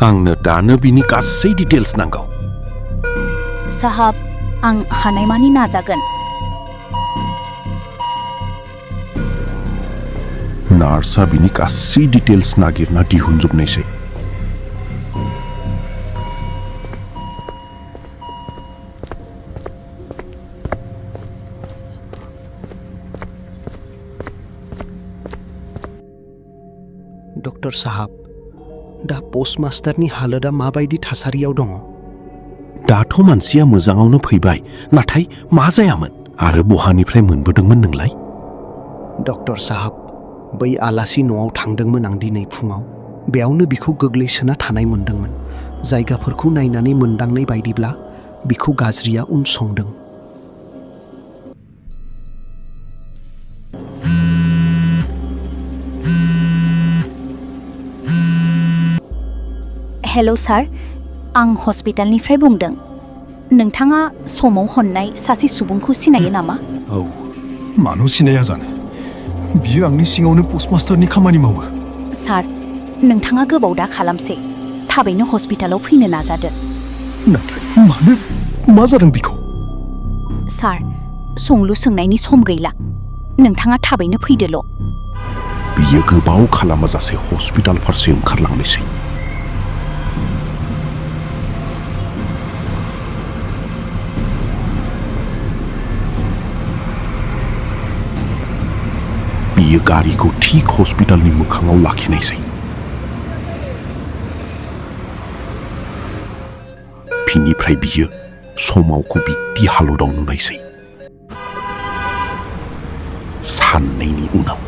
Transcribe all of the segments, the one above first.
आंनो दानो बिनि गासै डिटेल्स नांगौ। साहाब, आं हानायमानि नाजागोन। नार्सआ बिनि गासै डिटेल्स नागिरना दिहुनजोबनायसै। डक्टर साहाब, दा पोस्टमास्टारनि हालोदा माबायदि थासारियाव दङ? दाथ' मानसिया मोजाङावनो फैबाय, नाथाय मा जायामोन आरो बहानिफ्राय मोनबोदोंमोन नोंलाय? डक्टर साहाब, बै आलासि न'आव थांदोंमोन आं दिनै फुङाव। बेयावनो बिखौ गोग्लैसोना थानाय मोनदोंमोन। जायगाफोरखौ नायनानै मोनदांनाय बायदिब्ला बिखौ गाज्रिया उनसंदों। हेल' सार, आं हस्पिटालनिफ्राय बुंदों। नोंथाङा समाव हननाय सासे सुबुंखौ सिनायो नामा? औ, मानो सिनाया जानो? बियो आंनि सिङावनो पोस्टमास्टारनि खामानि मावो। सार, नोंथाङा गोबाव दा खालामसै। थाबैनो हस्पिटालाव फैनो नाजादो। नाथाय मानो? मा जादों बिखौ? सार, सोंलु सोंनायनि सम गैला। नोंथाङा थाबैनो फैदोल'। बियो गोबाव खालामाजासे हस्पिटाल फारसे ओंखारलांनायसै। बियो गारिखौ थिक हस्पिटालनि मोखाङाव लाखिनायसै। बिनिफ्राय बियो समावखौ बिदि हालोदाव नुनायसै। साननैनि उनाव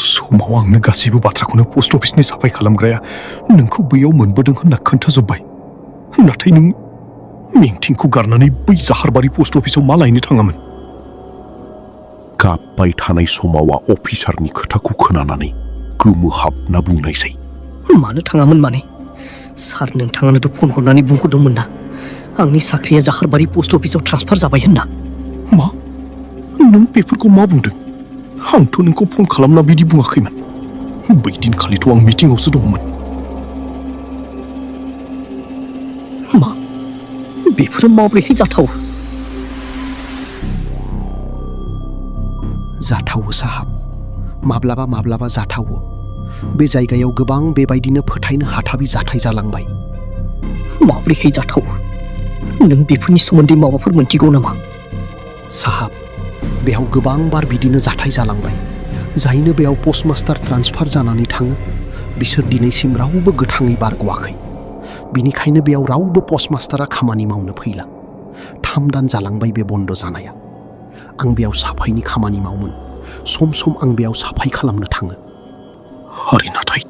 समाव आंनो गासैबो बाथ्राखौनो पोस्ट अफिसनि साफाय खालामग्राया नोंखौ बैयाव मोनबोदों होनना खोन्थाजोब्बाय। नाथाय नों मिंटिंखौ गारनानै बै जाहारबारि पोस्ट अफिसाव मा लायनो थाङामोन? गाबबाय थानाय समावआ अफिसारनि खोथाखौ खोनानानै गोमोहाबना बुंनायसै। मानो थाङामोन माने? सार, नोंथाङानोथ' फन हरनानै बुंहरदोंमोन ना आंनि साख्रिया जाहारबारि पोस्ट अफिसाव ट्रान्सफार जाबाय होनना। मा? नों बेफोरखौ मा बुंदों? आंथ' नोंखौ फन खालामना बिदि बुङाखैमोन। बै दिनखालिथ' आं मिटिंआवसो दंमोन। मा? बेफोरो माबोरैहाय जाथाव? जाथावो साहाब, माब्लाबा माब्लाबा जाथावो। बे जायगायाव गोबां बेबायदिनो फोथायनो हाथावि जाथाय जालांबाय। माबोरैहाय जाथाव? नों बेफोरनि सोमोन्दै माबाफोर मोनथिगौ नामा? साहाब, बेयाव गोबां बार बिदिनो जाथाय जालांबाय। जायनो बेयाव पोस्टमास्टार ट्रान्सफार जानानै थाङो, बिसोर दिनैसिम रावबो गोथाङै बारग'वाखै। बिनिखायनो बेयाव रावबो पोस्टमास्टारा खामानि मावनो फैला। 3 दान जालांबाय बे बन्द जानाया। आं बेयाव साफायनि खामानि मावोमोन। सम सम आं बेयाव साफाय खालामनो थाङो। आरो नाथाय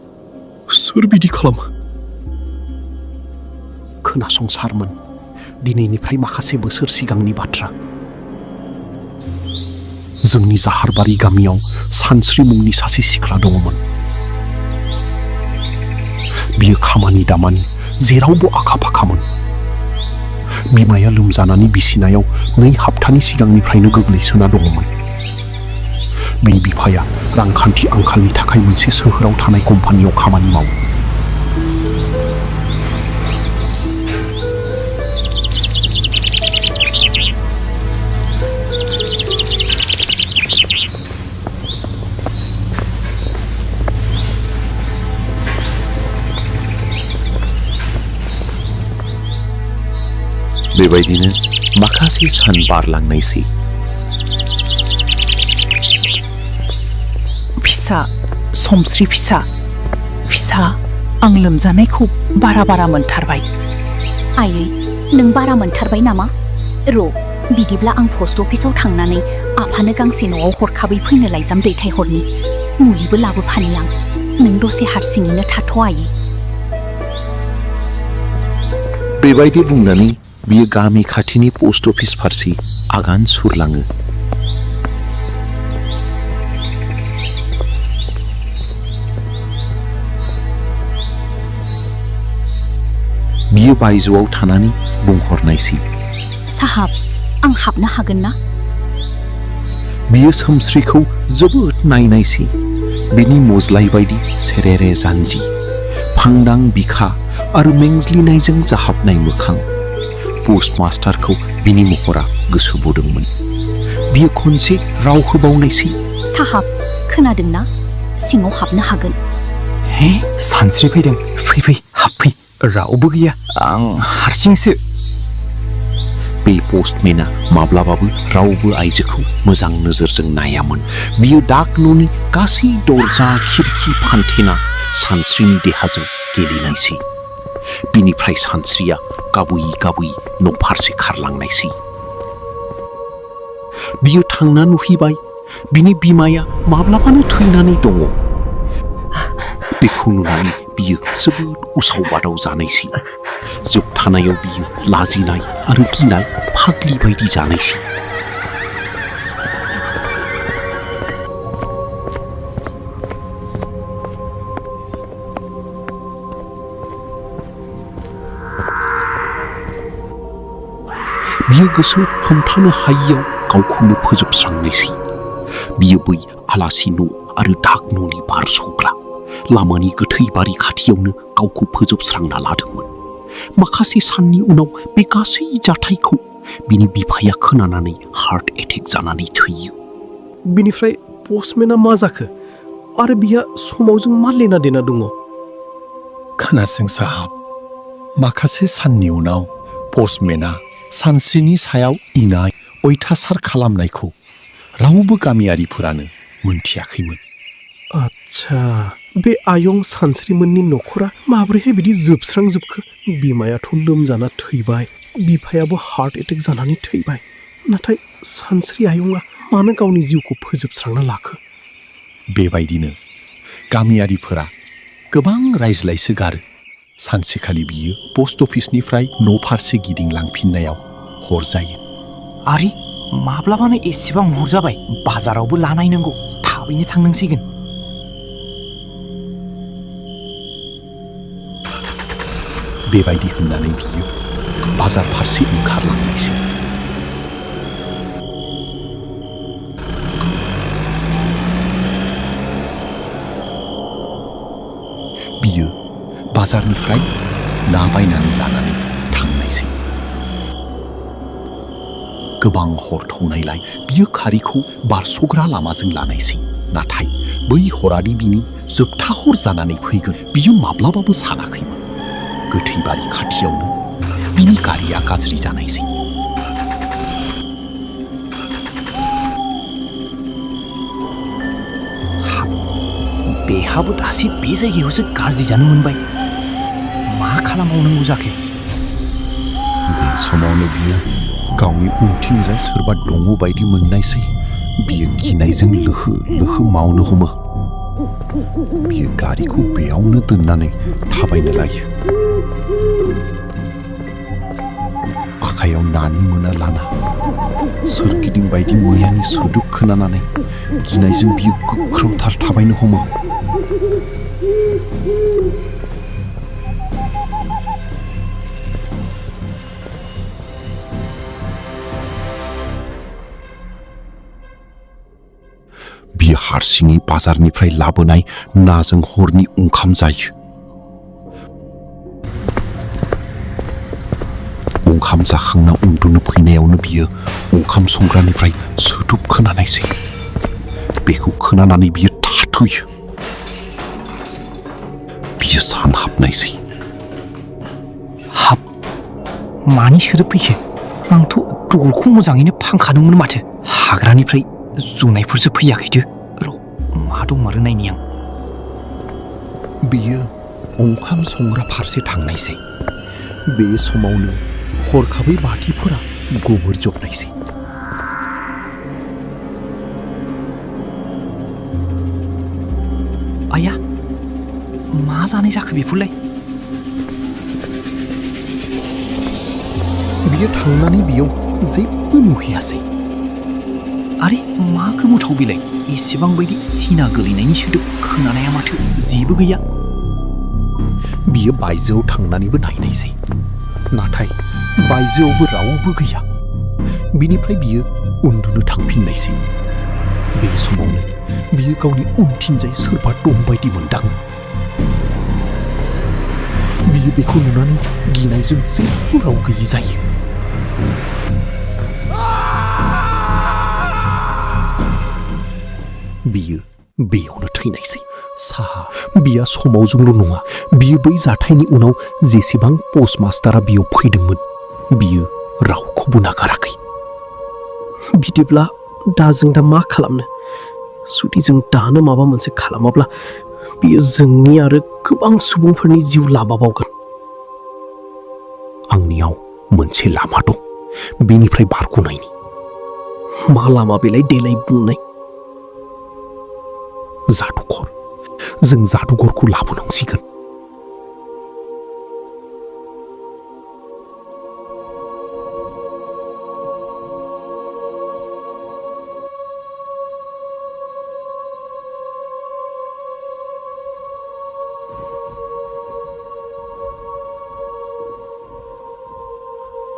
सोर बिदि खालामो? खोनासं सारमोन, दिनैनिफ्राय माखासे बोसोर सिगांनि बाथ्रा। जोंनि जाहारबारि गामियाव सानस्रि मुंनि सासे सिख्ला दङमोन। बियो खामानि दामानि जेरावबो आखा-फाखामोन। बिमाया लोमजानानै बिसिनायाव 2 हाप्तानि सिगांनिफ्रायनो गोग्लैसोना दङमोन। बिनि बिफाया रांखान्थि आंखालनि थाखाय मोनसे सोहोराव थानाय कम्पानियाव खामानि मावो। बेबायदिनो माखासे सान बारलांनायसै। फिसा, समस्रि फिसा, आं लोमजानायखौ बारा मोनथारबाय। आयै, नों बारा मोनथारबाय नामा? र', बिदिब्ला आं पस्ट अफिसाव थांनानै आफानो गांसे न'आव हरखाबै फैनो लाइजाम दैथायहरनि। मुलिबो लाबोफानि आं। नों दसे हारसिङैनो थाथ' आयै। बेबायदि बुंनानै बियो गामि खाथिनि पोस्ट अफिस फारसे आगान सुरलाङो। बियो बायजोआव थानानै बुंहरनायसै। साहाब, आं हाबनो हागोन ना? बियो सोमस्रिखौ जोबोद नायनायसै। बिनि मोज्लाय बायदि सेरेरे जानजि, फांदां बिखा आरो मेंज्लिनायजों जाहाबनाय मोखां। पस्टमास्टारखौ बिनि महरा गोसो बोदोंमोन। बियो खनसे राव होबावनायसै। साहाब, खोनादोंना? सिङाव हाबनो हागोन। हे, सानस्रि फैदों। फै हाबफै। रावबो गैया, आं हारसिंसो। बे पस्टमेना माब्लाबाबो रावबो आइजोखौ मोजां नोजोरजों नायामोन। बियो डाक न'नि गासै दरजा खिरखि फांथेना सानस्रिनि देहाजों गेलेनायसै। बिनिफ्राय सानस्रिया गाबै गाबै न'फारसे खारलांनायसै। बियो थांना नुहैबाय बिनि बिमाया माब्लाबानो थैनानै दङ। बेखौ नुनानै बियो जोबोद उसाव बादाव जानायसै। जोबथानायाव बियो लाजिनाय आरो गिनाय फाग्लि बायदि जानायसै। बियो गोसो हमथानो हायियाव गावखौनो फोजोबस्रांनायसै। बियो बै आलासि न' आरो डाक न'नि बारस'ग्रा लामानि गोथै बारि खाथियावनो गावखौ फोजोबस्रांना लादोंमोन। माखासे साननि उनाव बे गासै जाथायखौ बिनि बिफाया खोनानानै हार्ट एटेक जानानै थैयो। बिनिफ्राय पस्टमेना मा जाखो आरो बिहा समाव जों मा लेना देना दङ? खोनासं साहाब, माखासे साननि उनाव पस्टमेना सानस्रिनि सायाव इनाय अयथासार खालामनायखौ रावबो गामियारिफोरानो मोनथियाखैमोन। आच्छा, बे आयं सानस्रिमोननि न'खरा माब्रैहाय बिदि जोबस्रांजोबखो? बिमायाथ' लोमजाना थैबाय, बिफायाबो हार्ट एटेक जानानै थैबाय। नाथाय सानस्रि आयंआ मानो गावनि जिउखौ फोजोबस्रांना लाखो? बेबायदिनो गामियारिफोरा गोबां रायज्लायसोगारो। सानसेखालि बियो पस्ट अफिसनिफ्राय न' फारसे गिदिंलांफिननायाव हर जायो। आरे, माब्लाबानो एसेबां हर जाबाय। बाजारावबो लानायनांगौ। थाबैनो थांनांसिगोन। बेबायदि होननानै बियो बाजार फारसे ओंखारलांनायसै। बियो बाजारनिफ्राय ना बायनानै लानानै थांनायसै। गोबां हर थौनायलाय बियो खारिखौ बारस'ग्रा लामाजों लानायसै। नाथाय बै हरादि बिनि जोबथा हर जानानै फैगोन बियो माब्लाबाबो सानाखैमोन। गोथैबारि खाथियावनो बिनि गारिया गाज्रि जानायसै। बेहाबो दासो बे जायगायावसो गाज्रि जानो मोनबाय। मा खालामबावनांगौ जाखो? बे समावनो बियो गावनि उनथिंजाय सोरबा दङ बायदि मोननायसै। बियो गिनायजों लोहो लोहो मावनो हमो। बियो गारिखौ बेयावनो दोननानै थाबायनो लायो। आखायाव नानि मोना लाना सोरगिदिं बायदि मैयानि सोदोब खोनानानै गिनायजों बियो गोख्रोंथार थाबायनो हमो। बियो हारसिङै बाजारनिफ्राय लाबोनाय नाजों हरनि ओंखाम जायो। ओंखाम जाखांना उन्दुनो फैनायावनो बियो ओंखाम संग्रानिफ्राय सोदोब खोनानायसै। बेखौ खोनानानै बियो थाथ'यो। बियो सानहाबनायसै। हाब, मानि सोदोब फैखो? आंथ' दरखौ मोजाङैनो फांखादोंमोन माथो। हाग्रानिफ्राय जुनायफोरसो फैयाखैदो। र', मा दंमारो नायनि आं। बियो ओंखाम संग्रा फारसे थांनायसै। बे समावनो हरखाबै बाथिफोरा गोमोरजोबनायसै। आया, मा जानाय जाखो बेफोरलाय? बियो थांनानै बेयाव जेबो नुहैयासै। आरे, मा गोमोथाव बेलाय? एसेबां बायदि सिना गोलैनायनि सोदोब खोनानाया माथो जेबो गैया। बियो बायजोआव थांनानैबो नायनायसै। नाथाय बायजोआवबो रावबो गैया। बिनिफ्राय बियो उन्दुनो थांफिननायसै। बे समावनो बियो गावनि उनथिंजाय सोरबा दं बायदि मोनदाङो। बियो बेखौ नुनानै गिनायजों जेबो राव गैयि जायो। बियो बेयावनो थैनायसै। साहा बियो समावजोंल' नङा, बियो बै जाथायनि उनाव जेसेबां पस्टमास्टारा बेयाव फैदोंमोन बियो रावखौबो नागाराखै। बिदिब्ला दा जों मा खालामनो? जुदि जों दानो माबा मोनसे खालामाब्ला बियो जोंनि आरो गोबां सुबुंफोरनि जिउ लाबावगोन। आंनियाव मोनसे लामा दं, बेनिफ्राय बारग'नायनि। मा लामा बेलाय देलाय बुंनाय। जादुगर। जों जादुगरखौ लाबोनांसिगोन।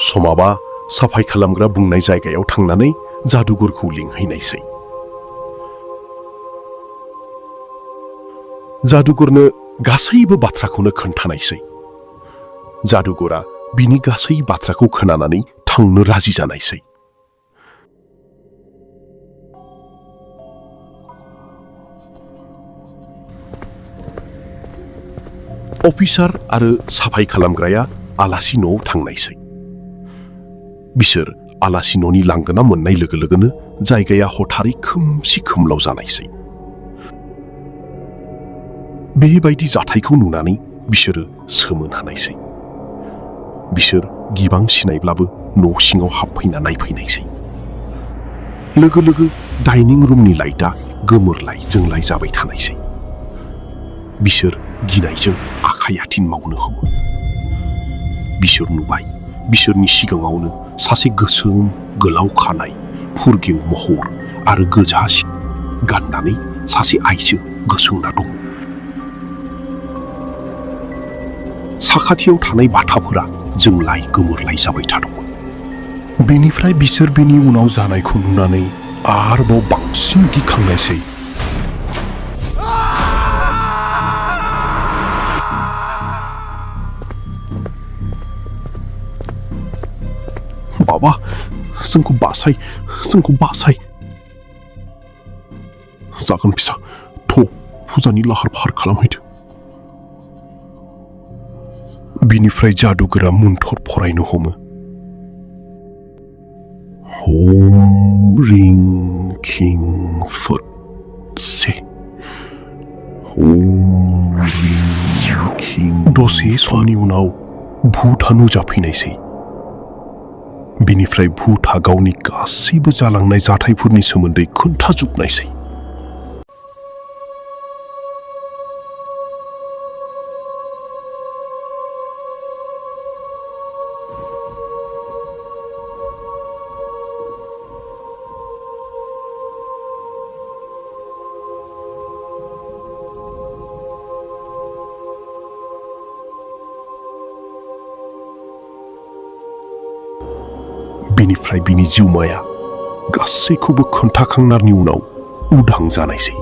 समाबा साफाय खालामग्रा बुंनाय जायगायाव थांनानै जादुगरखौ लिंहैनायसै। जादुगरनो गासैबो बाथ्राखौनो खोन्थानायसै। जादुगरा बिनि गासै बाथ्राखौ खोनानानै थांनो राजि जानायसै। अफिसार आरो साफाय खालामग्राया आलासि न'आव थांनायसै। बिसोर आलासि न'नि लांगोना मोननाय लोगो लोगोनो जायगाया हथारै खोमसि खोमलाव जानायसै। बेबायदि जाथायखौ नुनानै बिसोरो सोमोनांनायसै। बिसोर गिबां सिनायब्लाबो न' सिङाव हाबफैना नायफैनायसै। लोगो लोगो डाइनिं रुमनि लाइटआ गोमोरलाय जोंलाय जाबाय थानायसै। बिसोर गिनायजों आखाइ आथिं मावनो हमो। बिसोर नुबाय बिसोरनि सिगाङावनो सासे गोसोम गोलाव खानाय, फुरगेव महर आरो गोजा सि गाननानै सासे आइजो गसंना दं। साखाथियाव थानाय बाथाफोरा जोंलाय गोमोरलाय जाबाय थादोंमोन। बेनिफ्राय बिसोर बेनि उनाव जानायखौ नुनानै आरोबाव बांसिन गिखांनायसै। बाबा, जोंखौ बासाय, जोंखौ बासाय। जागोन फिसा, फुजानि लाहार फाहार खालामहैदो। बिनिफ्राय जादुगरा मुन्थर फरायनो हमो। हम रिं किं फुट से। दसे समनि उनाव भुतआ नुजाफैनायसै। बिनिफ्राय भुतआ गावनि गासैबो जालांनाय जाथायफोरनि सोमोन्दै खोन्थाजोबनायसै। बेनिफ्राय बिनि जिउमाया गासैखौबो खोन्थाखांनायनि उनाव उदां जानायसै।